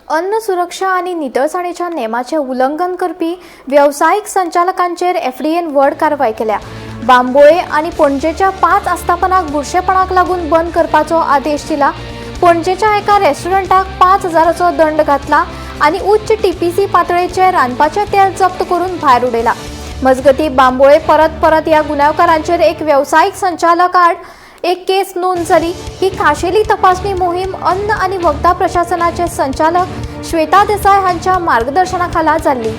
अन्न सुरक्षा आनी नितळसाणेच्या नेमाचें उल्लंघन करपी वेवसायीक संचालकांचेर एफडीएन व्हड कारवाय केल्या. बांबोळे आनी पणजेच्या 5 आस्थापनाक बुरशेपणाक लागून बंद करपाचो आदेश दिला. पणजेच्या एका रेस्टॉरंटाक 5,000चो दंड घातला आनी उच्च टीपीसी पातळेचे रांदपाचें तेल जप्त करून भायर उडयला. मजगती, बांबोळे परत परत ह्या गुन्यांवकारांचेर एक वेवसायीक संचालक आड एक केस नोंद जाली. ही खाशेली तपासणी मोहीम अन्न आनी वखदां प्रशासनाचे संचालक श्वेता देसाय हांच्या मार्गदर्शनाखाला जाल्ली.